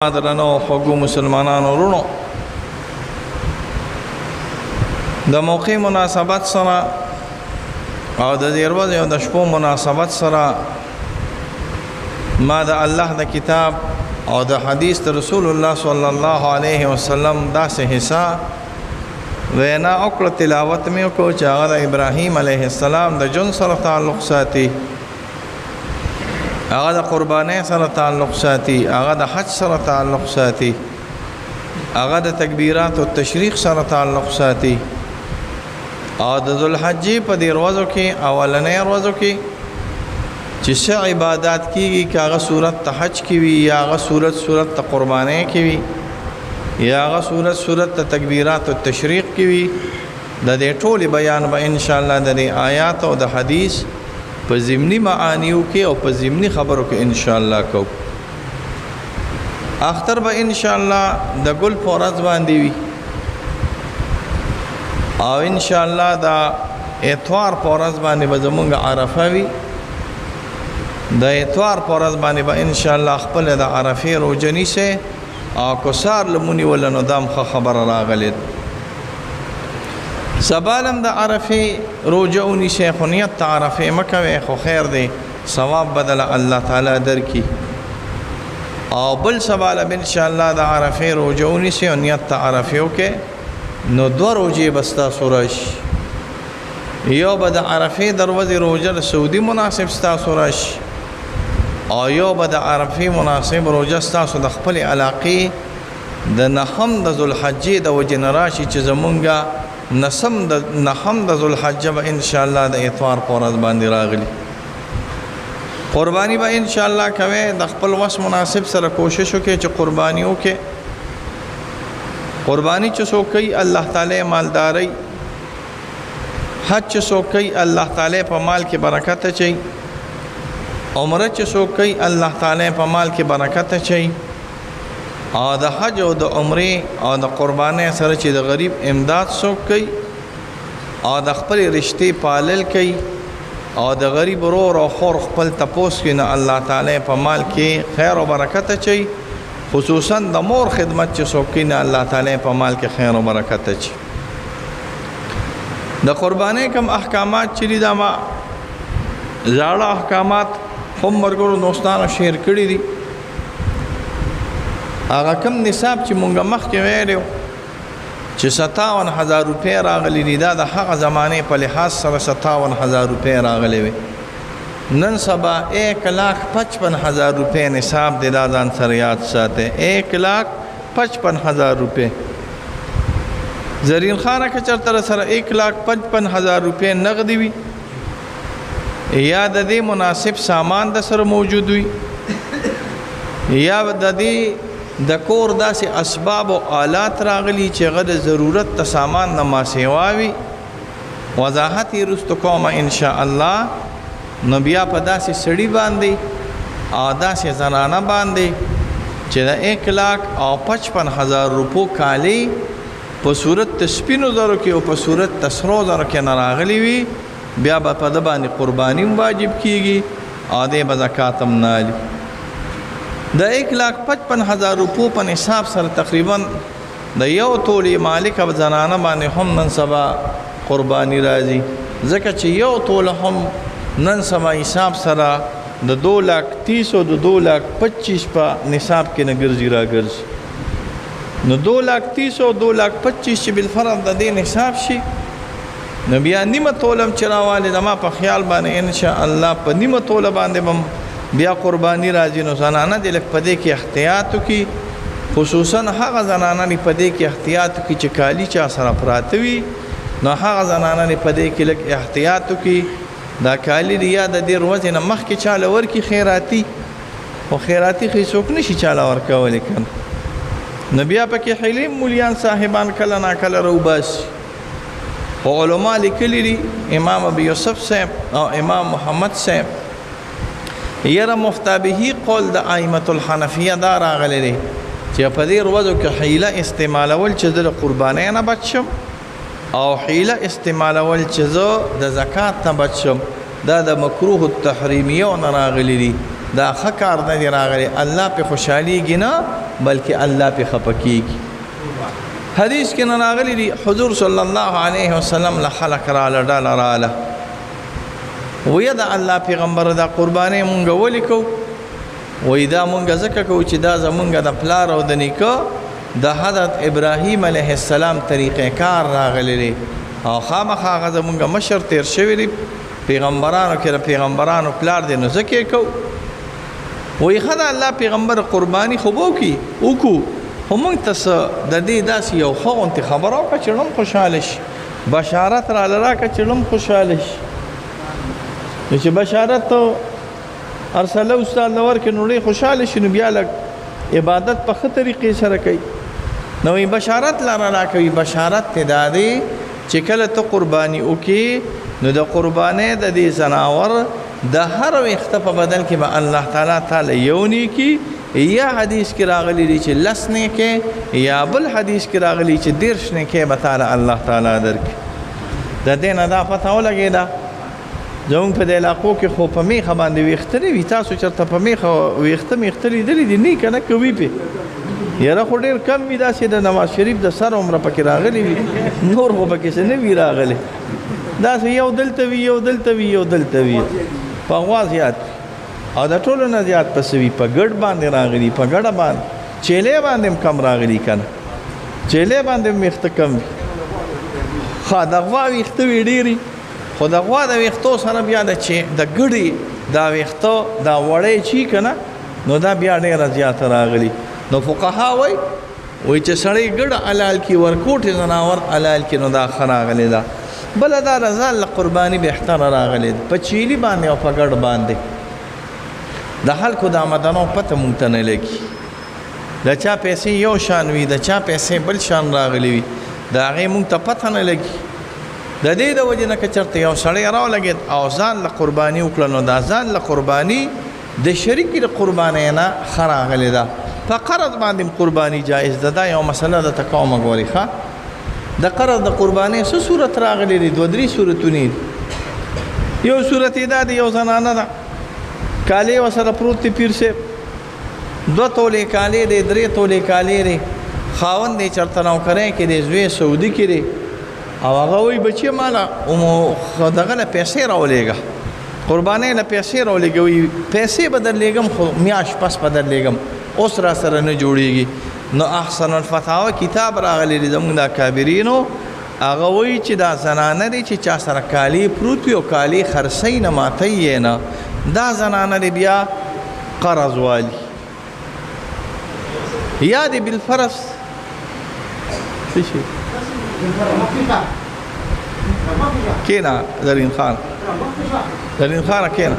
درنو خوږو مسلمانانو وروڼو، د موقع مناسبت سره او د دې ورځې او د شپو مناسبت سره ما د الله د کتاب او د حدیث د رسول الله صلی الله علیه وسلم داسې حصہ وینا وکړه، تلاوت مې وکړو چې هغه د ابراهیم علیه السلام د ژوند سره تعلق ساتي، هغه د قربانۍ سره تعلق ساتي، هغه د حج سره تعلق ساتي، هغه د تکبیرات او تشریق سره تعلق ساتي. او د ذوالحجې په دې ورځو کې، اولنۍ ورځو کې چې څه عبادات کیږي، که هغه صورت ته حج کې وي، یا هغه صورت ته قربانۍ کې وي، یا هغه صورت ته تکبیرات او تشریق کې وي، د دې ټولې بیان به انشاءالله د دې آیات او د حدیث په ضمني معانیو کې او په ضمني خبرو کې انشاءالله کوو. اختر به انشاءالله د ګل په ورځ باندې وي او انشاءالله د اتوار په ورځ باندې به زمونږ عرفه وي. د اتوار په ورځ باندې به انشاءالله خپل د عرفې روژه نیسئ او که سهار لمونځ ولنو نو دا هم ښه خبره راغلې ده. سبا لم د عرفې روژه ونیسئ، خو نیت ته عرفې مه کوئ، خو خیر دی، ثواب بدله الله تعالی درکړي. او بل سبا له انشاءالله د عرفې روژه ونیسئ او نیت ته عرفې وکړئ، نو دوه روژې به ستاسو راشي. یو به د عرفې د ورځې روژه د سعودي مناسب ستاسو راشي، او یو به د عرفې مناسب روژه ستاسو د خپلې علاقې د نهم د ذوالحجې د وجې نه راشي، چې زمونږ نسم د نهم د ذوالحجه به انشاءالله د اتوار په ورځ باندې راغلي. قرباني به انشاءالله کوئ، د خپل وس مناسب سره کوشش وکړئ چې قرباني وکړئ. قرباني چې څوک کوي الله تعالی مالداري، حج چې څوک کوي الله تعالی په مال کې برکت اچوي، عمره چې څوک کوي الله تعالی په مال کې برکت اچوي. او د حج او د عمرې او د قربانۍ سره چې د غریب امداد څوک کوي او د خپلې رشتې پالل کوي او د غریب ورور او خور خپل تپوس کوي، نو الله تعالی په مال کې خیر او برکت اچوي. خصوصا د مور خدمت چې څوک کوي، نو الله تعالی په مال کې خیر او برکت اچوي. د قربانۍ کوم احکامات چې دي، دا ما زاړه احکامات هم ملګرو دوستانو شیر کړي دي. هغه کوم نصاب چې مونږ مخکې ویلی و چې 57,000 روپۍ راغلي دي، دا د هغه زمانې په لحاظ سره 57,000 روپۍ راغلې وې. نن سبا 1,55,000 روپۍ نصاب دی، دا ځان سره یاد ساتئ، 1,55,000 روپۍ. زرین خانه که چېرته سره 1,55,000 روپۍ نغدي وي یا د دې مناسب سامان د سره موجود وي یا د دې د کور داسې اسباب او آلات راغلي چې هغه د ضرورت د سامان نه ماسیوا وي، وضاحت یې وروسته کومه انشاءالله. نو بیا په داسې سړي باندې او داسې زنانه باندې چې د 1,55,000 روپو کالي په صورت د سپینو زرو کې او په صورت د سرو زرو کې نه راغلي وي، بیا به په ده باندې قرباني هم واجب کیږي او دی به زکات هم نه اخلي. د 1,55,000 روپو په نصاب سره تقریبا د یو تولې مالک او زنانه باندې هم نن سبا قرباني راځي، ځکه چې یو توله هم نن سبا حساب سره د 2,30,000 او د 2,25,000 په نصاب کې نه ګرځي راګرځي. نو 2,30,000 او 2,25,000 چې بالفرض د دې نصاب شي، نو بیا نیمه توله هم چې راوالي، زما په خیال باندې انشاءالله په نیمه توله باندې به بیا قرباني راځي. نو زنانه دې لږ په دې کې احتیاط وکړي، خصوصا هغه زنانه دې په دې کې احتیاط وکړي چې کالي چا سره پراته وي، نو هغه زنانه دې په دې کې لږ احتیاط وکړي. دا کالي دې یا د دې ورځې نه مخکې چا له ورکړي خیراتي، خو خیراتي خو هېڅوک نه شي چا له ورکولی که نه، نو بیا پکې حیلې مولیان صاحبان کله ناکله راوباسي. خو علما لیکلي دي، امام ابي یوسف صاحب او امام محمد صاحب، یره مفتابهي قول د ائمة الحنفیه دا راغلی دی چې په دې ورځو کې حیله استعمالول چې زه د قربانۍ نه بچ شم او حیله استعمالول چې زه د زکات نه بچ شم، دا د مکروه التحریمیه نه راغلی دي. دا ښه کار نه دی راغلی، الله پې خوشحالېږي نه بلکې الله پې خفه کېږي. حدیث کې نه راغلي دي حضور صلی الله علیه وسلم له خلک راله ډله راله، ویه د الله پیغمبر دا قربانۍ مونږ ولې کوو؟ وایي دا مونږ ځکه کوو چې دا زمونږ د پلار او د نیکه د حضرت ابراهیم علیه السلام طریقه کار راغلی دی او خامخا هغه زمونږ مشر تېر شوی دی، پیغمبرانو کې د پیغمبرانو پلار دی، نو ځکه یې کوو. وایي ښه ده الله پیغمبر قرباني خو به وکړي وکړو، خو موږ ته څه د دې داسې یو ښه غوندې خبره وکړه چې ړوم خوشحاله شي، بشارت راله راکړه چې ړوم خوشحاله شي. نو چې بشارت ارسله استاد له ورکړي نو ډېر خوشحاله شي، نو بیا لږ عبادت په ښه طریقې سره کوي. نو وایي بشارت لاره راکوي. بشارت ته دا دی چې کله ته قرباني وکړې نو د قربانۍ د دې ځناور د هر ویښته په بدل کې به الله تعالی تعالی یو نیکي، یا حدیث کې راغلي دي چې لس نیکې، یا بل حدیث کې راغلي چې 30 نیکې به تعالی الله تعالی درکړي. د دې نه دا پته ولګېده زموږ په دې علاقو کې خو په میخه باندې ویښته نه وي. تاسو چېرته په میخه ویښته میښته لیدلي دي؟ نه که نه کوي پې، یاره خو ډېر کم وي داسې د نواز شریف د سر عمره پکې راغلي وي، نور خو پکې څه نه وي راغلي. داسې یو دلته وي، یو دلته وي، یو دلته وي، په غوا زیات وي. او د ټولو نه زیات په څه وي؟ په ګډ باندې راغلي، په ګډه باندې، چیلې باندې هم کم راغلي که نه، چیلې باندې هم ویښته کم وي. ښه د غوا ویښته وي ډېري، خو د غوا د ویښتو سره بیا د چې د ګډي دا ویښته دا وړی چي که نه، نو دا بیا ډېره زیاته راغلي. نو فقها وایي وایي چې سړی ګډه حلال کړي، ورکوټې ځناور حلال کړي، نو دا ښه راغلې ده. بله دا د ځان له قرباني بهتره راغلې ده، په چیلي باندې او په ګډ باندې. د خلکو د آمدنو پته مونږ ته نه لګي، د چا پیسې یو شان وي، د چا پیسې بل شان راغلي وي، د هغې مونږ ته پته نه لګي. د دې د وجې نه که چېرته یو سړی راولګېد او ځان له قرباني وکړه، نو دا ځان له قرباني د شریکې د قربانۍ نه ښه راغلې ده. په قرض باندې هم قرباني جایز ده. دا یو مسله ده ته کومه ګورې. ښه د قرض د قربانۍ څه صورت راغلی دی؟ دوه درې صورتونه دي. یو صورت یې دا دی، یو زنانه ده، کالې ورسره پروت دی، پیر صاحب 2 تولې کالې دی، 3 تولې کالې دی، خاوند دی چېرته نوکرۍ کې دی، زوی سعودي کې دی، او هغه وایي بچیه ماله دغه له پیسې راولېږه، قربانۍ له پیسې راولېږه. وایي پیسې به درلېږم خو میاشت پس به درلېږم، اوس را سره نه جوړېږي. نو احسن الفتاوی کتاب راغلی دی زموږ د اکابرینو، هغه وایي چې دا زنانه دی چې چا سره کالې پروت وي او کالې خرڅوي نه، ماتوي یې نه، دا زنانه دی بیا قرض والي، یا دی بالفرض څه شي کېنه زرین خان، زرین خانه کېنه.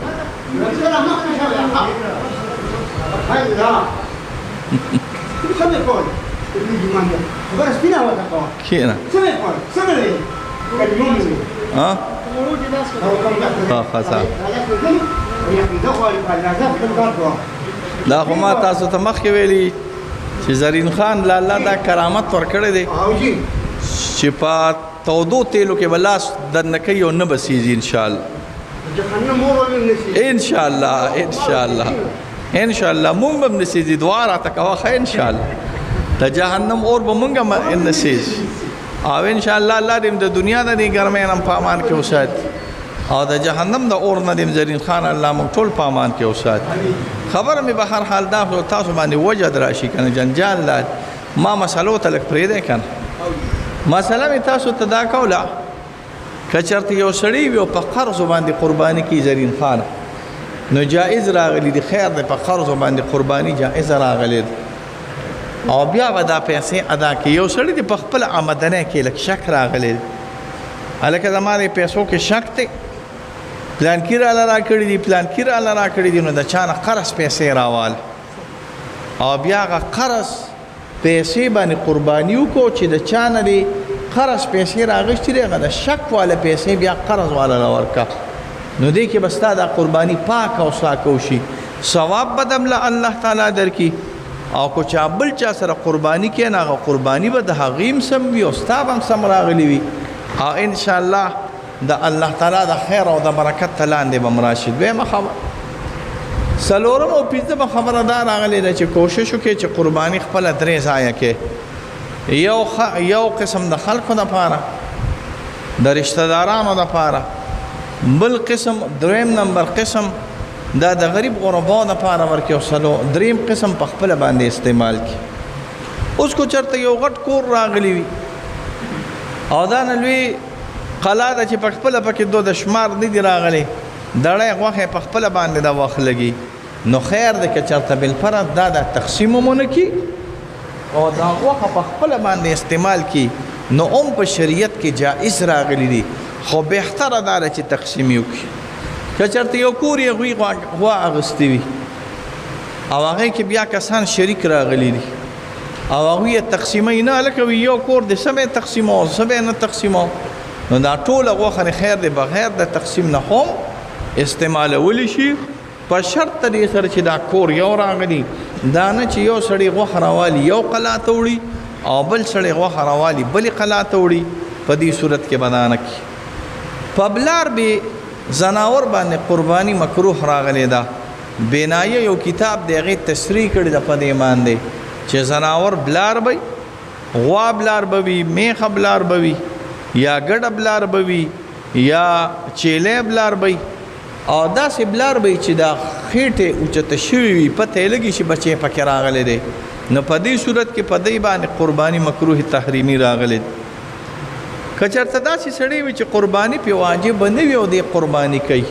کېنه. ها؟ ښه ښه. دا خو ما تاسو ته مخکې ویلي چې زرین خان له الله دا کرامت ورکړی دی چې په تودو تیلو کې به لاس دننه کوي او نه به سیځي انشاءالله. انشاءالله انشاءالله انشاءالله مونږ به هم نه سیځي، دعا راته کوه ښه انشاءالله. د جهنم اور به مونږ هم نه سیځي، او انشاءالله الله دې د دنیا د دې ګرمۍ نه هم په امان کې وساتي، او د جهنم د اور نه دې زرین خان الله مونږ ټول په امان کې وساتي. خبره مې به هر حال دا خو تاسو باندې وجد راشي که نه، جنجال دا ما مسلو ته لږ پرېږدی که نه. مسله مې تاسو ته دا کوله که چېرته یو سړی وي او په قرضو باندې قرباني کوي زرین خانه، نو جایز راغلی دی، خیر دی، په قرضو باندې قرباني جایز راغلی دی، او بیا به دا پیسې ادا کوي. یو سړی دی په خپله آمدنۍ کې لږ شک راغلی دی، هلکه زما دې پیسو کې شک دی، پلانکي راله راکړي دي، پلانکي راله راکړي دي، نو د چا نه قرض پیسې راواله، او بیا هغه قرض پیسې باندې قرباني وکړو چې د چا نه دې قرض پیسې راغشتې دي، هغه د شک واله پیسې بیا قرض واله له ورکړه، نو دې کې به ستا دا قرباني پاکه او صاکه وشي، ثواب به دم له الله تعالی درکړي. او که چا بل چا سره قرباني کوي، نو هغه قرباني به د هغې هم سم وي او ستا به هم سم راغلي وي، او انشاءالله د الله تعالی د خیر او د برکت ته لاندې به هم راشي. دویمه خبره څلورم او پنځمه خبره دا راغلې ده چې کوشش وکړي چې قرباني خپله درې ځایه کې، یو قسم د خلکو دپاره، د رشته دارانو دپاره، بل قسم دریم نمبر قسم دا د غریب غرباو دپاره ورکړي، او دریم قسم په خپله باندې استعمال کړي. اوس کو چېرته یو غټ کور راغلی وي او دا نه لوی قلا ده چې په خپله پکې دوه د شمار نه دي راغلی، دړی غوښه په خپله باندې دا وخت لګي، نو خیر دی که چېرته بالفرض دا د تقسیم هم ونه کړي او دا غوښه په خپله باندې استعمال کړي، نو هم په شریعت کې جائز راغلی دي، خو بهتره دا ده چې تقسیم یې وکړي. که چېرته یو کور یې هغوی غوا اخیستې وي او هغې کې بیا کسان شریک راغلي دي او هغوی یې تقسیموي نه، هلکه وي یو کور دی څه به یې تقسیموو څه به یې نه تقسیموو، نو دا ټوله غوښه دې خیر دی بغیر د تقسیم نه هم استعمالولی شي، په شرط د دې سره چې دا کور یو راغلی، دا نه چې یو سړی غوښه راوالي یو قلا ته وړي او بل سړی غوښه راوالي بلې قلا ته وړي، په دې صورت کې به دا نه کړي. په بلار بې ځناور باندې قرباني مکروه راغلې ده. بنایه یو کتاب دی هغې تشریح کړې ده په دې باندې چې ځناور بلار به وي، غوا بلار به وي، میښه بلار به وي، یا ګډه بلار به وي، یا چیلی بلار به وي، او داسې بلار به وي چې دا خېټې اوچته شوې وي، پته یې لګي چې بچی پکې راغلی دی، نو په دې صورت کې په دې باندې قرباني مکروه تحریمي راغلی دی. که چېرته داسې سړی وي چې قرباني پې واجب نه وي او دی قرباني کوي،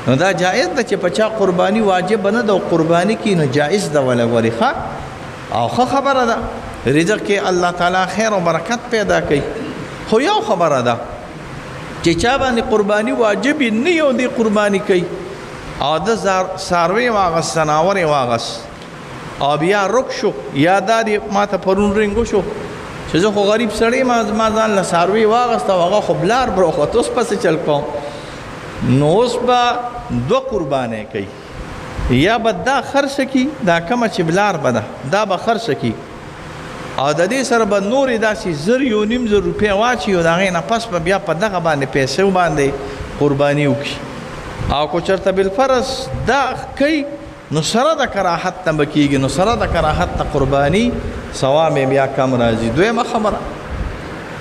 نو دا جایز ده چې په چا قرباني واجب نه ده او قرباني کوي، نو جایز ده وله ګورې، ښه او ښه خبره ده، رزق کې الله تعالی خیر او برکت پیدا کوي. خو یو خبره ده چې چا باندې قرباني واجب نه وي او دی قرباني کوي او د څاروی واغست، ځناور یې واغست او بیا رک شو، یا دا دی ما ته پرون رنګ وشو چې زه خو غریب سړی یم، ما ځان له څاروی واغست او هغه خو بلار پروخوت، اوس پسې چل کوم، نو اوس به دوه قربانۍ کوي، یا به دا خرڅه کړي، دا کومه چې بلار به ده دا به خرڅه کړي، او د دې سره به نورې داسې زر یو نیم زر روپۍ واچوي او د هغې نه پس به بیا په دغه باندې پیسو باندې قرباني وکړي. او که چېرته بالفرض دا کوي نو سره د کراهت نه به کېږي، نو سره د کراهت نه قرباني ثواب یې بیا کم راځي. دویمه خبره،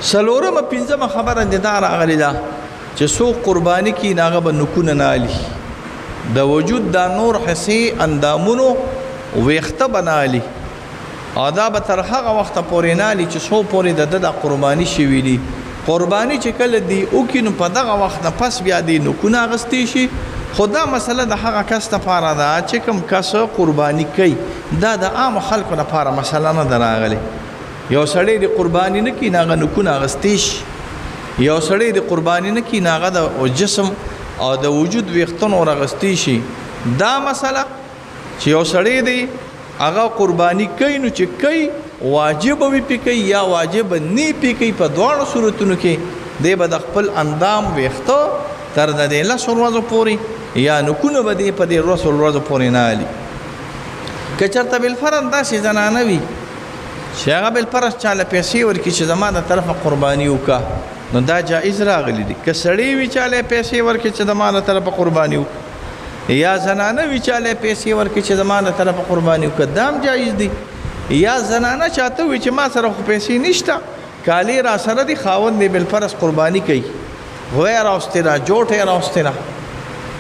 څلورمه پنځمه خبره دې دا راغلې ده چې څوک قرباني کوي نو هغه به نوکونه نه الي، د وجود دا نور حصې اندامونو ویښته به نه الي، او دا به تر هغه وخته پورې نه الي چې څو پورې د ده دا قرباني شوي دي. قرباني چې کله دی وکړي نو په دغه وخت نه پس بیا دی نوکونه اخیستی شي. خو دا مسله د هغه کس دپاره ده چې کوم کس قرباني کوي، دا د عامو خلکو دپاره مسله نه ده راغلې. یو سړی د قرباني نه کوي نو هغه نوکونه اخیستی شي، یو سړی د قرباني نه کوي نو هغه د جسم او د وجود ویښتن ور اخیستی شي. دا مسله چې یو سړی دی هغه قرباني کوي نو چې کوي واجب وي پې کوي یا واجب نه پې کوي، په دواړو صورتونو کې دی به د خپل اندام ویښته تر د دې لسو ورځو پورې یا نوکونه به دی په دې لسو ورځو پورې نه الي. که چېرته بالفرض داسې زنانه وي چې هغه بالفرض چا له پیسې ورکړي چې زما د طرفه قرباني وکړه، نو دا جایز راغلي دي. که سړی وي چا له پیسې ورکړي چې زما د طرفه قرباني وکړه، یا زنانه وي چا له پیسې ورکړي چې زما د طرفه قرباني وکړه، دا هم جایز دي. یا زنانه چاته وي چې ما سره خو پیسې نشته، کالي را سره دي، خاوند دې بالفرض قرباني کوي، غوی یې راوستې ده، جوټه یې راوستې ده،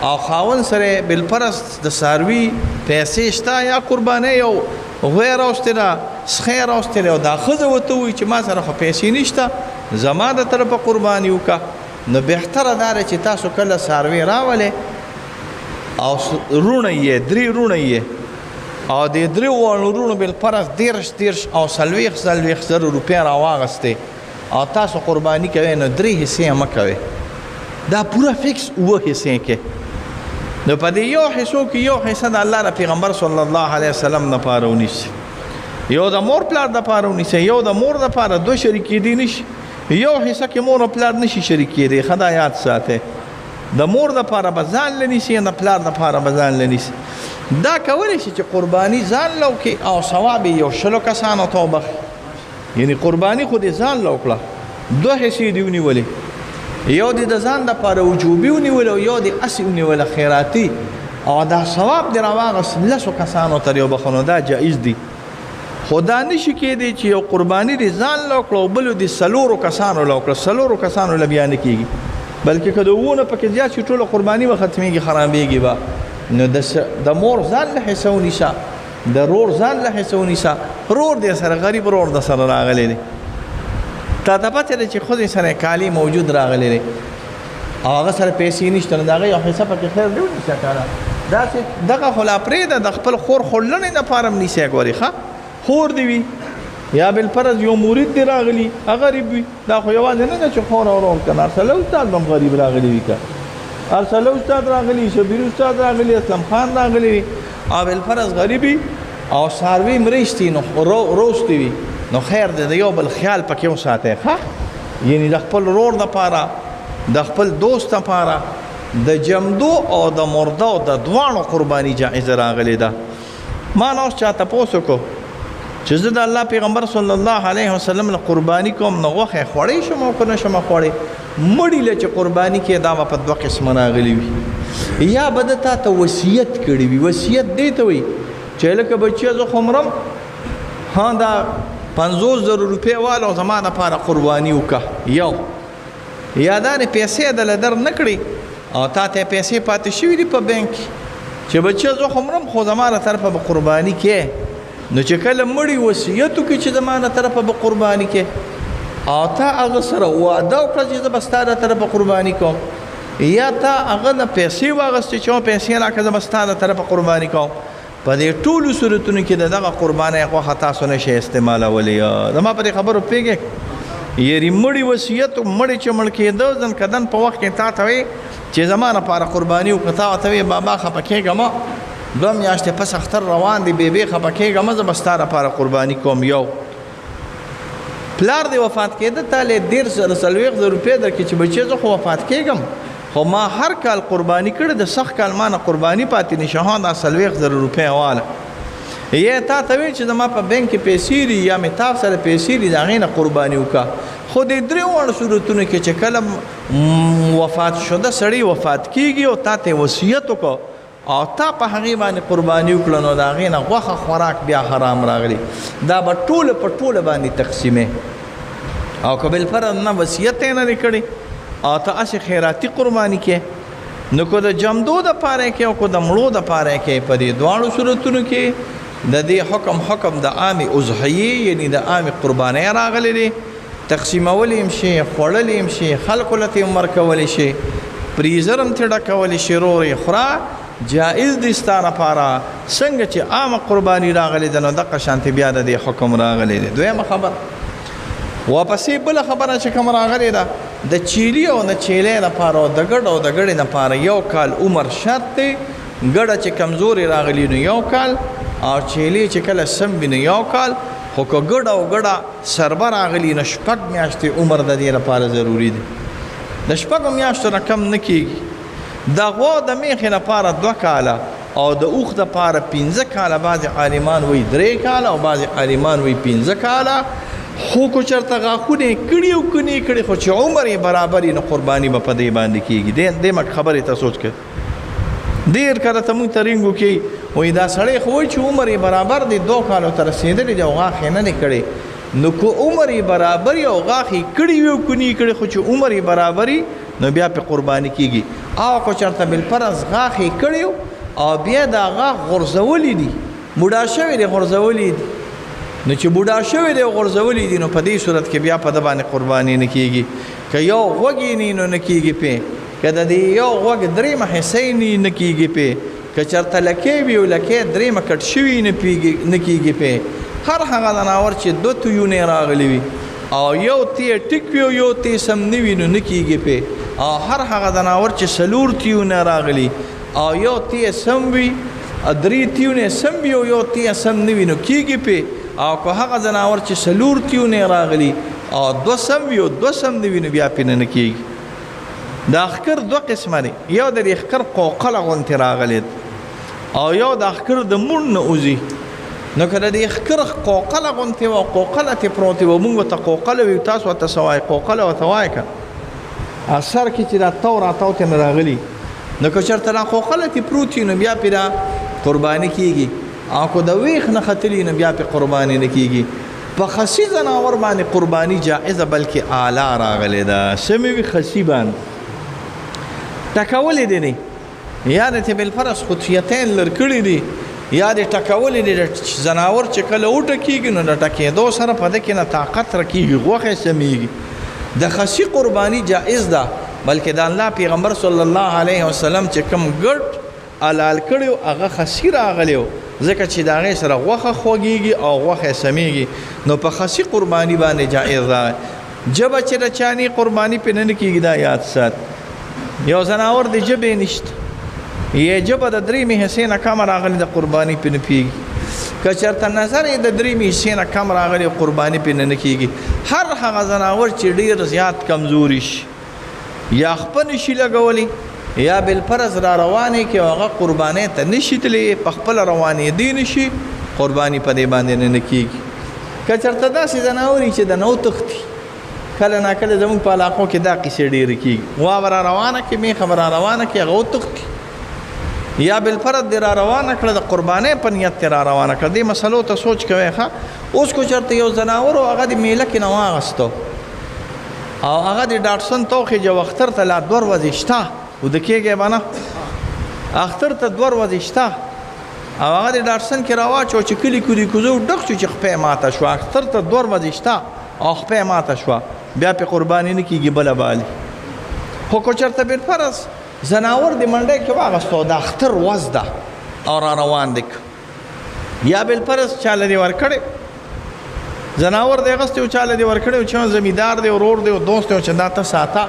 او خاوند سره بالفرض د څاروي پیسې شته یا قربانۍ یو غوی یې راوستې ده، سخی یې راوستې ده، او دا ښځه ورته ووایي چې ما سره خو پیسې نشته، زما د طرفه قرباني وکړه، نو بهتره دا ده چې تاسو کله څاروی راولئ او وروڼه یې درې وروڼه یې او دې درې واړو وروڼو بالفرض دېرش دېرش او څلوېښت څلوېښت زرو روپۍ راواغستې او تاسو قرباني کوئ، نو درې حصې یې مه کوئ، دا پوره فکس اووه حصې کې. نو په دې یو حصو کې یو حصه د الله د پیغمبر صلی الله علیه وسلم دپاره ونیسي، یو د مور پلار دپاره ونیسي، یو د مور دپاره، دوه شریک کېدی نه شي. یو حصه کې مور او پلار نه شي شریک کېدی، ښه دا یاد ساتئ. د مور دپاره به ځان له نیسي، د پلار دپاره به ځان له نیسي. دا کولی شي چې قرباني ځان له وکړي او ثواب یې یو شلو کسانو ته وبخښي. یعنې قرباني خو دې ځان له وکړه، دوه حصې دې ونیولې، یو دې د ځان دپاره وجوبي ونیولې او یو دې هسې ونیوله خیراتي، او دا ثواب دې راواغست لسو کسانو ته دې وبخښه، نو دا جایز دی. خو دا نشي کېدی چې یو قرباني دې ځان له وکړه او بلو دې څلورو کسانو له وکړه، څلورو کسانو له بیا نه کېږي، بلکې که د اوو نه پکې زیات شي ټوله قرباني به ختمېږي، خرابېږي به. نو د مور ځان له حصه ونیسه، د رور ځان له حصه ونیسه. رور دې سره غریب رور د سره راغلی دی، تا ته پته ده چې ښځې سره کالي موجود راغلی دی او هغه سره پیسې نشته، نو د هغې یو حصه پکې خیر دی ونیسه که نه. داسې دغه خو لا پرېږده، د خپل خور خورلنې دپاره هم نیسې. ګورې ښه خور دې وي یا بالفرض یو مرید دې راغلی، هغه غریب وي، دا خو یوازې نه ده چې خور او ورور که نه، ارسله استاد به هم غریب راغلی وي، که ارسله استاد راغلی، شبیر استاد راغلی، اسلم خان راغلی وي او بالفرض غریب وي او څاروي مرېستي نو روستي وي، نو خیر دی د یو بل خیال پکې وساتئ. ښه، یعنې د خپل ورور دپاره، د خپل دوست دپاره د جمدو او د مردو د دواړو قرباني جایزه راغلې ده. ما نه اوس چا تپوس وکړو چې زه د الله پیغمبر صلی الله علیه وسلم له قرباني کوم، نو غوښه یې خوړی شم او که نه شم خوړی؟ مړي له چې قرباني کې دا به په دوه قسمه راغلي وي، یا به ده تا ته وصیت کړی وي. وصیت دې ته وایي چې لکه بچیه زه خو مرم، ها دا 50,000 روپۍ واله او زما دپاره قرباني وکړه، یو یا دا دې پیسې دله در نه کړې او تا ته پیسې پاتې شوي دي په بانک کې چې بچیه زه خو مرم خو زما له طرفه به قرباني کې، نو چې کله مړي وصیت وکړي چې زما له طرفه به قرباني کې او تا هغه سره وعده وکړه چې زه به ستا له طرفه قرباني کوم، یا تا هغه نه پیسې واخیستې چې او پیسې راکړه زه به ستا له طرفه قرباني کوم، په دې ټولو صورتونو کې د دغه قربانۍ غوښه تاسو نه شئ استعمالولی. زما په دې خبرو پوهېږئ؟ یعنې مړي وصیت، مړی چې مړ کېده ځن کدن په وخت کې تا ته وایي چې زما لپاره قرباني وکړه، تا ورته وایي بابا خفه کېږه مه، دوه میاشتې پس اختر روان دی، بېبې خفه کېږه مه، زه به ستا لپاره قرباني کوم. یو پلار دې وفات کېده، تا له 40,000 روپۍ درکړې چې بچیه زه خو وفات کېږم خو ما هر کال قرباني کړې ده، سخت کال ما نه قرباني پاتې نشي، ها دا 40,000 روپۍ واله. یا تا ته وایي چې زما په بانک کې پیسې دي یا مې تا سره پیسې دي، د هغې نه قرباني وکړه. خو دې درې واړو صورتونو کې چې کله وفات شده سړی وفات کېږي او تا ته وصیت وکړو او تا په هغې باندې قرباني وکړه، نو د هغې نه غوښه خوراک بیا حرام راغلی، دا به ټوله په ټوله باندې تقسیمې. او که بالفرض نه وصیت یې نه دی کړی او ته هسې خیراتي قرباني کې، نو که د جمدو دپاره یې کې او که د مړو دپاره یې کې، په دې دواړو صورتونو کې د دې حکم حکم د عامې اضحیې یعنې د عامې قربانۍ راغلی دی، تقسیمولی هم شي، خوړلی هم شي، خلکو له ته هم ورکولی شي، فریزر هم ترې ډکولی شي، رور یې خوره، جائز دی ستا لپاره. څنګه چې عامه قرباني راغلې ده نو دقه شانتې بیا د دې حکم راغلی دی. دویمه خبره واپسې بله خبره چې کوم راغلې ده، د چیلي او د چیلې لپاره او د ګډ او د ګډې لپاره یو کال عمر شرط دی. ګډه چې کمزورې راغلي نو یو کال، او چیلې چې کله سم وي نو یو کال، خو که ګډه او ګډه سربه راغلي نو 6 میاشتې عمر د دې لپاره ضروري دی، د 6 میاشتو نه کم نه کېږي. د غوا د میخې لپاره 2 کاله او د اوښ دپاره 5 کاله، بعضې عالمان وایي 3 کاله او بعضې عالمان وایي 5 کاله. خو که چېرته غاښونه یې کړي او که نه یې کړي، خو چې عمر یې برابر وي نو قرباني به په دې باندې کېږي. دې مکه خبرې ته سوچ کړئ. ډېر کله ته موږ ته رینګ وکړي وایي دا سړی خو وایي چې عمر یې برابر دی، 2 کالو ته رسېدلی دی او غاښ یې نه دی کړی، نو که عمر یې برابر وي او غاښ یې کړي وي او که نه یې کړي، خو چې عمر یې برابر وي نو بیا پرې قرباني کېږي. او که چېرته بالفرض غاښ یې کړی او بیا دا غاښ غورځولی دی، بوډا شوی دی، غورځولی دی، نو چې بوډا شوی دی او غورځولی دی نو په دې صورت کې بیا په ده باندې قرباني نه کېږي. که یو غوږ یې نه نو نه کېږي پې، که د دې یو غوږ درېیمه حصه یې نه نه کېږي پې، که چېرته لکۍ وي او لکۍ درېیمه کټ شوي نه پیږي نه کېږي پې. هر هغه ځناور چې 2 تویونه یې راغلي وي او یو تی یې ټیک وي او یو تی سم نه وي نو نه کېږي پې، او هر هغه ځناور چې 4 تیونه راغلي او یو تی یې سم وي، 3 تیونه یې سم وي او یو تی یې سم نه وي نو کېږي پې، او که هغه ځناور چې 4 تیونه یې راغلي او 2 سم وي او 2 سم نه وي نو بیا پې نه کېږي. د ښکر 2 قسمه دی، یو د دې ښکر قوقله غوندې راغلی او یو د ښکر د موڼ نه وځي. نو که د دې ښکر قوقله غوندې وه او قوقله ترې پروتې وه، موږ ورته قوقله ویو، تاسو ورته څه وایئ؟ قوقله ورته وایئ که اثر کې چې دا تاو راتاو ترې نه راغلي، نو که چېرته دا خوخله ترې پروت وي نو بیا پرې دا قرباني کېږي، او که د ویښ نه ختلي نو بیا پرې قرباني نه کېږي. په خسي ځناور باندې قرباني جائزه بلکې اعلی راغلې ده. څه مې وي خسي باندې ټکولې دي نه، یا د ترې بالفرض خطیتین لر کړي دي، یا دې ټکولې دي. ځناور چې کله وټکېږي نو د ټکېدو سره په ده کې نه طاقت رکېږي، غوښه یې سمېږي. د خسي قرباني جائز ده، بلکې د الله پیغمبر صلی الله علیه وسلم چې کوم ګډ حلال کړی و هغه خسي راغلی و، ځکه چې د هغې سره غوښه خوږېږي او غوښه یې سمېږي، نو په خسي قرباني باندې جائز ده. ژبه چې د چا نی قرباني پرې نه کېږي، دا یاد سات. یو ځناور د ژبې نشته، یې ژبه د درېیمې حصې نه کمه راغلې د قرباني پرې نه پېږي. که چېرته نظر یې د درېیمې حصې نه کم راغلی قرباني پرې نه کېږي. هر هغه ځناور چې ډېر زیات کمزوري شي، یا خپه نشي لګولی، یا بالفرض را روانې کې هغه قربانۍ ته نشي تللی، په خپله روانېدی نشي، قرباني په دې باندې نه کېږي. که چېرته داسې ځناور وي چې د نه وتښتي، کله ناکله زموږ په علاقو کې دا قصې ډېرې کېږي، غوا به را روانه کړي، مېښه به را روانه کړي، هغه وتښتي، یا بالفرض دې را روانه کړه د قربانۍ په نیت دې را روانه کړه. دې مسلو ته سوچ کوئ. ښه، اوس که چېرته یو ځناور و هغه دې میله کې نه واغستو او هغه دې ډاټسن ته وخېژه، اختر ته لا دوه ورځې شته، وده کېږی به نه، اختر ته دوه ورځې شته، او هغه دې ډاټسن کې راواچو چې کلي کلي کوزو ډک شو چې خپه یې ماته شوه. اختر ته دوه ورځې شته او خپه یې ماته شوه، بیا پرې قرباني نه کېږي، بله بالي. خو که چېرته بالفرض ځناور دې منډۍ کې واغستو او د اختر ورځ ده او را روان دی، یا بالفرض چا له دې ورکړی ځناور دی اخیستی او چا له دې ورکړی او چې زمیندار دی، ورور دی او دوست دی او چې دا ته ساته،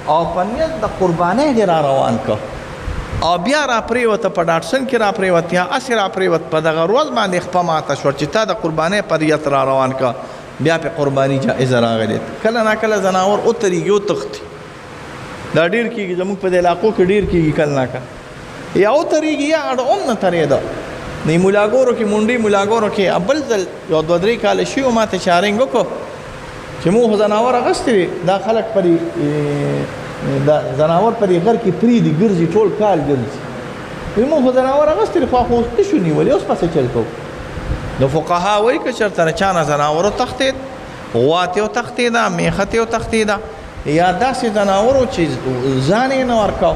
او په نیت د قربانۍ دې را روان کړ او بیا را پرېوته، په ډاټسن کې را پرېوت یا هسې را پرېوت، په دغه ورځ باندې خپه ماته شوه چې تا د قربانۍ په نیت را روان کړ، بیا پې قرباني جایزه راغلې. کله ناکله ځناور وترېږي وتښتي، دا ډېر کېږي زموږ په دې علاقو کې ډېر کېږي، کله ناکله یا وترېږي یا اړه هم نه ترېده. نو ملاګورو کې مونډې ملاګورو کې بل ځل یو دوه درې کاله شوي ما ته چارنګ وکړو چې موږ خو ځناور اخیستي دي، دا خلک پرې دا ځناور په دې غر کې پرېږدي، ګرځي ټول کال ګرځي. وایي موږ خو ځناور اخیستي دي، خو خو اوس نه شو نیولی، اوس به څه چل کوو؟ نو فقها وایي که چېرته له چا نه ځناور وتښتېد، غوا ترې وتښتېده، مېښه ترې وتښتېده، یا داسې ځناور و چې ځان یې نه ورکاو،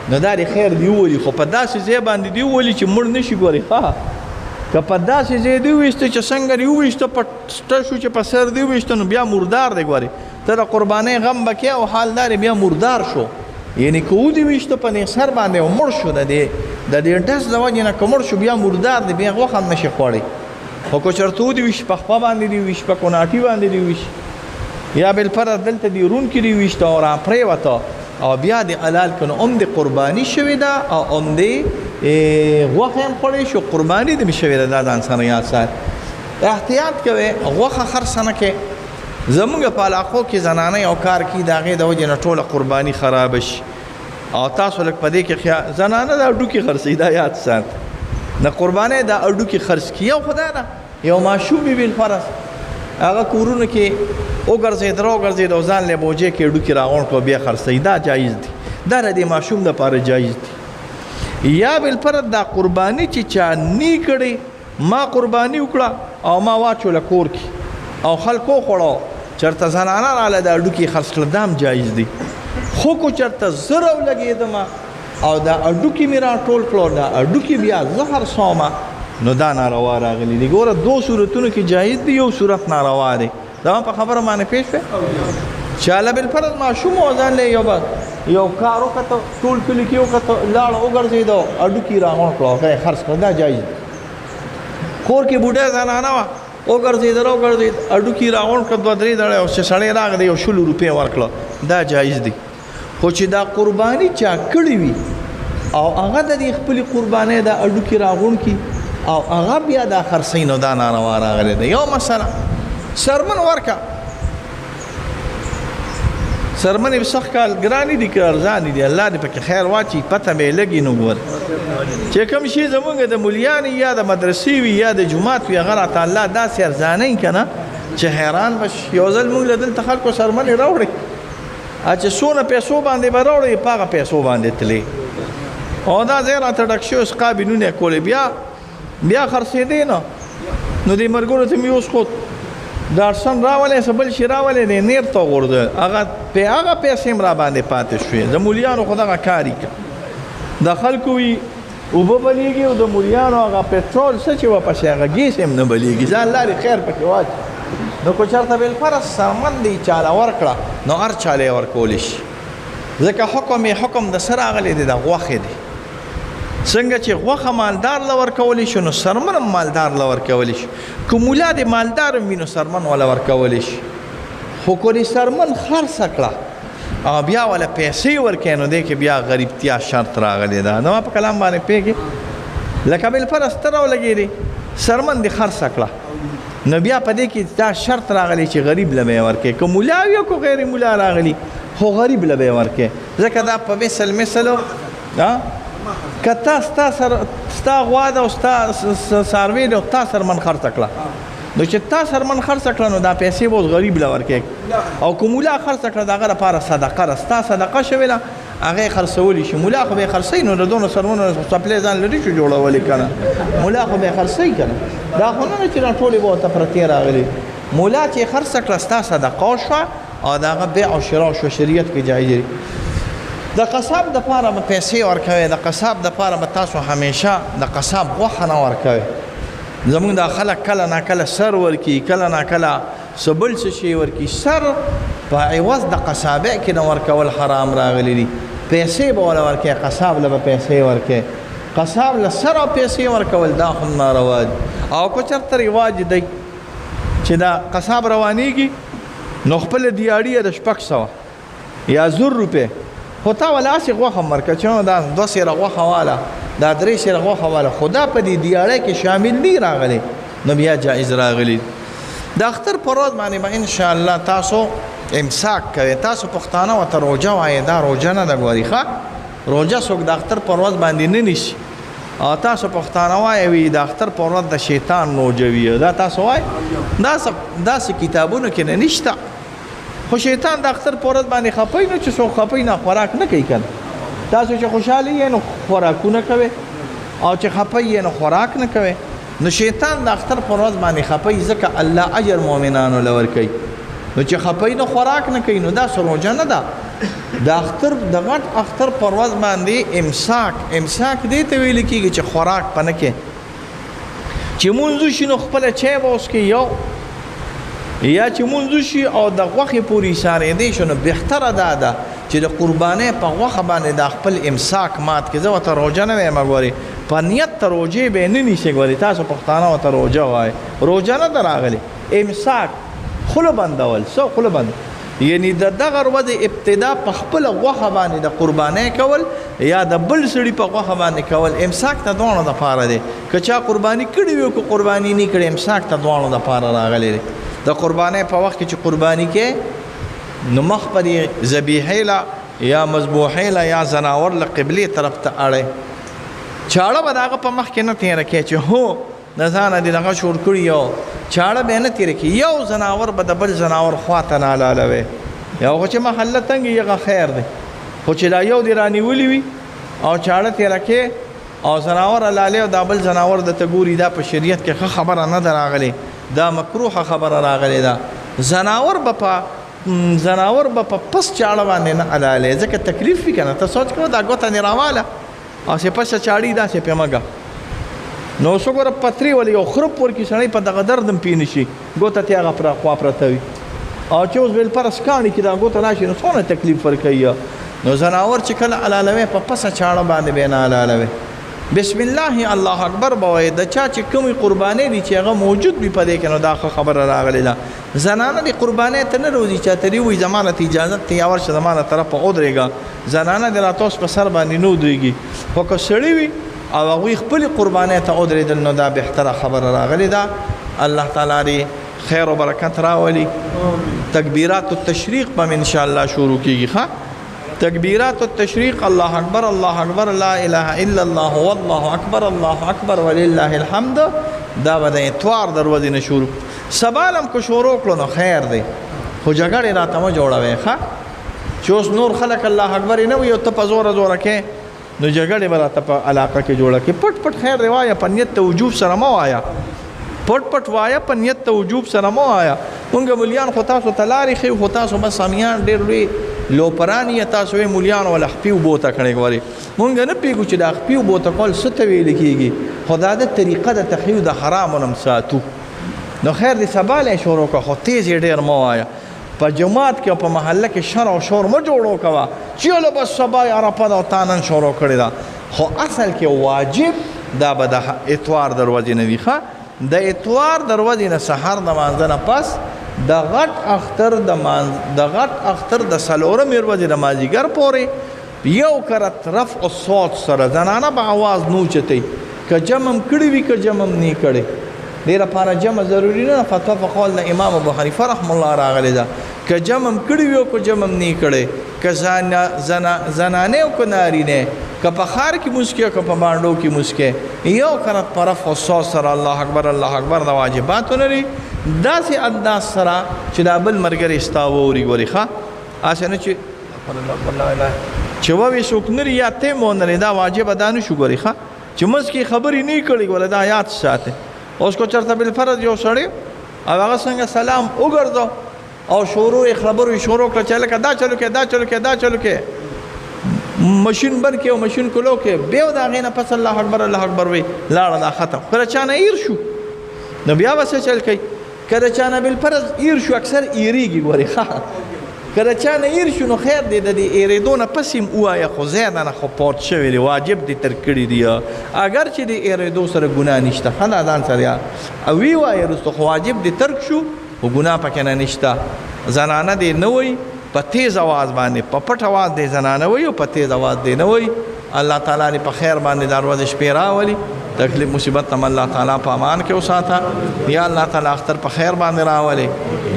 نو دا دې خیر دی وولي، خو په داسې ځای باندې دی وولي چې مړ نه شي. ګورې ښه، که په داسې ځای دی وویشته چې څنګه دې وویشته، په سټه شو چې په سر دې وویشته، نو بیا مردار دی. ګورې ته د قربانۍ غم به کوې او حال دا دی بیا مردار شو، یعنې که ودې ویشته په دې سر باندې او مړ شو، د دې ډز د وجې نه که مړ شو بیا مردار دی، بیا غوښه هم نه شي خوړی. خو که چېرته ودې ویشت، په خپه باندې دې وویشت، په کوناټي باندې دې وویشت، یا بالفرض دلته دې رون کې دې وویشته او راپرېوته او بیا دې حلال کړو، نو هم دې قرباني شوې ده او هم دې غوښه هم خوړی شو، قرباني دې شوې ده. دا ځان سره یاد سات، احتیاط کوئ، غوښه خرڅه نه کوئ. زموږ په علاقو کې زنانه یو کار کوي، د هغې د وجې نه ټوله قرباني خرابه شي. او تاسو لږ په دې کې خیال، زنانه دا هډوکي خرڅوي، دا یاد سات، د قربانۍ دا هډوکي خرڅ کړي. یو خدای ده، یو ماشوم وي بالفرض، هغه کورونو کې وګرځېد راوګرځېد او ځان له بوجۍ کې هډوکي راغونډ کړو بیا خرڅوي، دا جایز دی، دا د دې ماشوم دپاره جایز دی. یا بالفرض دا قرباني چې چا نی کړې، ما قرباني وکړه او ما واچوله کور کې او خلکو وخوړو، چېرته زنانه راغله دا هډوکي خرڅ کړه، دا هم جایز دی. خو که چېرته زه راولګېدم او دا هډوکي مې راټول کړو، دا هډوکي بیا زه خرڅوم، نو دا ناروا راغلي دي. ګوره دوه صورتونو کې جایز دی، یو صورت ناروا دی. دا په خبره باندې پېښ شوې؟ چې له بالفرض ماشوم و ځان له یو کار وکړه، ټول کلي کې وکړه، لاړ وګرځېده، هډوکي راغونډ کړو، هغه یې خرڅ کړه، دا جایز دی. کور کې بوډۍ زنانه وه، وګرځېده راوګرځېد، هډوکي راغونډ کړه، دوه درې دړې، او چې سړی راغی یو شلو روپۍ ورکړه، دا جایز دی. خو چې دا قرباني چا کړې وي او هغه د دې خپلې قربانۍ دا هډوکي راغونډ کړي او هغه بیا دا خرڅوي، نو دا ناروا راغلی دی. یو مسله سرمن ورکه، سرمنې به سږ کال ګرانې دي که ارزانې دي، الله دې پکې خیر واچي، پته به یې لګي. نو ګوره چې کوم شی زمونږ د ملیانې یا د مدرسې وي یا د جومات وي، هغه راته الله داسې ارزانوي که نه چې حیران به شي. یو ځل مونږ له دلته خلکو سرمنې راوړې، چې څونه پیسو باندې به راوړې، په هغه پیسو باندې تلې. او دا ځای راته ډک شوی، اوس قابې نونه یې کولې، بیا بیا خرڅېدې نه. نو دې ملګرو ته مې اوس خو ډاټسن راولې، څه بل شي راولې، دی نیر ته وغورځېد، هغه هغه پیسې هم را باندې پاتې شوې. د مولیانو خو دغه کار یې کړ، د خلکو وي اوبه بلېږي او د مولیانو هغه پټرول څه چې ورپسې هغه ګیس هم نه بلېږي، ځان لارې خیر پکې واچوي. نو که چېرته بالفرض څرمن دی چاله ورکړه نو هر چاله یې ورکولی شي، ځکه حکم یې حکم د څه راغلی دی، د غوښې دی. څنګه چې غوښه مالدار له ورکولی شي نو څرمن هم مالدار له ورکولی شي. که مولا دې مالدار هم وي نو څرمن وله ورکولی شي، خو که دې څرمن خرڅه کړه او بیا وله پیسې ورکوې نو دې کې بیا غریبتیا شرط راغلی ده. زما په کلام باندې پوهېږې؟ لکه بالفرض ته راولګېدې، څرمن دې خرڅه کړه، نو بیا په دې کې دا شرط راغلی چې غریب له به یې ورکوې، که مولا وي او که غیر مولا راغلی خو غریب له به یې ورکوې، ځکه دا په مثل مثل که تا ستا ستا غوا ده او ستا څاروی دی او تا څرمن خرڅه کړه، نو چې تا څرمن خرڅه کړه نو دا پیسې به اوس غریب له ورکوې، او که مولا خرڅه کړه د هغه لپاره صدقه ده، ستا صدقه شوې ده هغه یې خرڅولی شي. مولا خو به یې خرڅوي نو د دونو څرمنو څپلۍ ځان لري شو جوړولی که نه، مولا خو به یې خرڅوي که نه، دا خو نه ده چې دا ټولې به ورته پرتې راغلي. مولا چې یې خرڅه کړه ستا صدقه وشوه او د هغه بیع او شراء شوه، شریعت کې جایز دی. د قصاب دپاره به پیسې ورکوئ، د قصاب دپاره به تاسو همیشه د قصاب غوښه نه ورکوئ. زمونږ دا خلک کله ناکله سر ورکي، کله ناکله څه بل څه شی ورکي، سر په عوض د قصابۍ کې نه ورکول حرام راغلي دي. پیسې به وله ورکوې، قصاب له به پیسې ورکوې، قصاب له سر او پیسې ورکول دا هم ناروا دي. او که چېرته رواج دی چې دا قصاب روانېږي نو خپله دیاړي د 600 یا 1000 روپۍ، خو تا وله هسې غوښه هم ورکړه چې دا 2 سیره غوښه واله، دا 3 سیره غوښه واله، خو دا په دې دیاړۍ کې شامل دی راغلی نو بیا جایز راغلی. د اختر پر ورځ باندې به انشاءالله تاسو امساک کوئ. تاسو پښتانه ورته روژه وایئ، دا روژه نه ده ګوري، ښه روژه څوک د اختر پر ورځ باندې نه نیسي. او تاسو پښتانه وایئ وي د اختر پر ورځ د شیطان روژه وي، دا تاسو وایئ؟ داسې کتابونو کې نه نشته. خو شیطان د اختر پر ورځ باندې خپه وي، نو چې څوک خپه وي نه خوراک نه کوي که نه. تاسو چې خوشحاله یئ نو خوراکونه کوئ، او چې خپه یئ نو خوراک نه کوئ. نو شیطان د اختر پر ورځ باندې خپه وي، ځکه الله اجر مؤمنانو له ورکوي. نو چې خپه وي نو خوراک نه کوي، نو دا څه روژه نه ده. د اختر د غټ اختر پر ورځ باندې امساک، امساک دې ته ویل کېږي چې خوراک په نه کې، چې مونځ وشي نو خپله چای به وڅښي یو، یا چې مونځ وشي او د غوښې پورې ایسارېدی شو نو بهتره دا ده چې د قربانۍ په غوښه باندې دا خپل امساک مات کړي. زه ورته روژه نه وایم ګورې، په نیت ته روژې به یې نه نیسې ګورې، تاسو پښتانه ورته روژه وایئ، روژه نه ده راغلې. امساک خوله بندول، څه خوله بند، یعنی د دغه ورځې ابتدا په خپله غوښه باندې د قربانۍ کول یا د بل سړي په غوښه باندې کول، امساک ته دواړو دپاره دی. که چا قرباني کړې وي او که قرباني نه کړې، امساک ته دواړو دپاره راغلی دی. د قربانۍ په وخت کې چې قرباني کې نو مخ په دې ذبیحې له یا مذبوحې له یا ځناور له قبلې طرف ته اړی، چاړه به د هغه په مخ کې نه تېره کړې چې هو د ځانه دې دغه جوړ کړي، یو چاړه به یې نه تېره کړي، یو ځناور به د بل ځناور خوا ته نه حلالوي. یو خو چې محله تنګ وي هغه خیر دی، خو چې دا یو دې رانیولي وي او چاړه تېره کړې او ځناور حلالوي او دا بل ځناور درته ګوري، دا په شریعت کې ښه خبره نه ده راغلې، دا مکروه خبره راغلې ده. ځناور به په پس چاړه باندې نه حلالوي، ځکه تکلیف وي که نه. ته سوچ کوه دا ګوته دې راواله او چې پسه چاړي داسې پې مږه، نو اوس وګوره پترې ولې یو خرپ ورکړي سړی په دغه درد هم پې نه شي، ګوته ترې هغه پر خوا پرته وي، او چې اوس بالفرض کاڼي کې دا ګوته راشي نو څونه تکلیف ورکوي. نو ځناور چې کله حلالوي په پسه چاړه باندې به یې نه حلالوي. بسم الله الله اکبر به وایي. د چا چې کومې قربانۍ دي چې هغه موجود وي په دې کې، نو دا ښه خبره راغلې ده. زنانه دې قربانۍ ته نه روځي، چا ته دې ووایي زما نه ته اجازت ته یا ورشه زما له طرفه ودرېږه، زنانه دې راته اوس په سر باندې نه ودرېږي. خو که سړي وي او هغوی خپلې قربانۍ ته ودرېدل نو دا بهتره خبره راغلې ده. الله تعالی دې خیر و برکت راولي. تکبیرات التشریق به ان شاء الله شروع کیږي. ښه تکبیرات التشریق، الله اکبر الله اکبر لا اله الا الله والله اکبر الله اکبر ولله الحمد، دا به د اتوار د ورځې نه شروع. سبا هم که شروع کړو نو خیر دی، خو جګړې راته مه جوړوئ. ښه چې اوس نور خلک الله اکبر یې نه وایي او ته په زوره زوره کې، نو جګړې به راته په علاقه کې جوړه کړي. پټ پټ خیر دی وایه، په نیت د وجوب سره مه وایه، پټ پټ وایه، په نیت د وجوب سره مه وایه. مونږ ملیان خو تاسو ته لارې ښیو، خو تاسو بس امیان ډېر لوی لوپران یې، تاسو یې ملیان ولا خپې اوبو ته کړې. ګورې مونږ نه پوهېږو چې دا خپې اوبو ته کول څه ته ویل کېږي، خو دا د طریقه د تخیو د حرامو نه ساتو. نو خیر دی سبا له یې شروع کړه، خو تیز یې ډېر مه وایه. په جومات کې او په محله کې شر او شور مه جوړو کوه چې یله بس سبا یې عرفه ده او تا نن شروع کړې ده. خو اصل کې واجب دا به د اتوار د ورځې نه وي. ښه، د اتوار د ورځې نه سهار د مانځه نه پس د غټ اختر د غټ اختر د څلورمې ورځې د مازدیګر پورې یو کرت رفع الصوت سره زنانه به اواز نه اوچتوي، که جمع هم کړي وي که جمع هم نه کړي. دې لپاره جمع ضروري نه ده. فتوا په قول د امام ابو حنیفه رحمه الله راغلې ده، که جمع هم کړي وي او که جمع هم نه کړي، که زنانه او که نارینه، که په ښار کې مونځ کوي او که په بانډو کې مونځ کوي، یو کرت په رفع الصوت سره الله اکبر الله اکبر د واجباتو نه لري، داسې انداز سره چې دا بل ملګری ستا واوري. ګورې ښه، هسې نه چې چې ووې څوک نه لري یا ته هم ونه لرې، دا واجب ادا نه شو. ګورې ښه، چې منځ کې خبرې نه کړي، ګوره دا یاد ساته. اوس کو چېرته بالفرض یو سړی او هغه څنګه سلام وګرځو او شروع یې خبرو یې شروع کړه چې لکه دا چلو کې دا چلو کې دا چلو کې، ماشین بند کې او ماشین کلو کې، بیا د هغې نه پس الله اکبر الله اکبر وي، لاړه دا ختم. کله چا نه هېر شو نو بیا به څه چل کوي؟ که د چا نه بالفرض هېر شو، اکثر هېرېږي. ګورې ښه، که د چا نه هېر شو نو خیر دی، د دې هېرېدو نه پس هم ووایه، خو زیاده نه خو پوت شوی دی، واجب دې ترک کړي دي. اګر چې د هېرېدو سره ګناه نشته، ښه ده ځان سره یا او ویې وایه وروسته، خو واجب دې ترک شو خو ګناه پکې نه نشته. زنانه دې نه وایي په تیز اواز باندې، په پټ اواز دې زنانه وایي او په تیز اواز دې نه وایي. الله تعالی دې په خیر باندې دا ورځې شپې راولي، تکلیف مصیبت هم الله تعالی په امان کې وساته. یا الله تعالی اختر په خیر باندې راولي،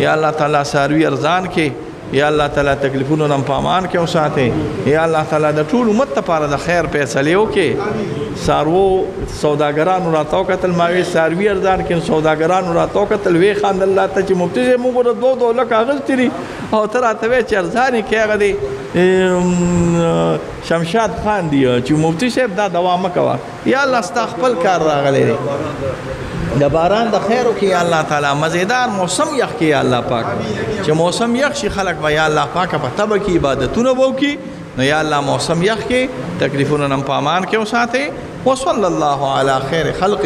یا الله تعالی څاروي ارزان کې، یا الله تعالی تکلیفونو نم په امان کې وساتي، یا الله تعالی د ټول امت لپاره د خیر فیصلې وکړي. څاروو سوداګرانو راته وکتل، ما وی څاروي ارزان کې، سوداګرانو راته وکتل، وی خاندل راته چې مفتي صاحب موږ ګوره دوه دوه لکه اخیستي دي او ته راته وایې چې ارزان یې کړې. هغه دی شمشاد خان دی چې مفتي صاحب دا دوا مه کوه. یا الله ستا خپل کار راغلی دی، د باران د خیر وکړي. یا الله تعالی مزیدار موسم یخ کړي. یا الله پاک چې موسم یخ شي خلک به یا الله پاک په تبه کې عبادتونه به وکړي. نو یا الله موسم یخ کې، تکلیفونه نم په امان کې وساتې. وصلی الله علی خیر خلقه.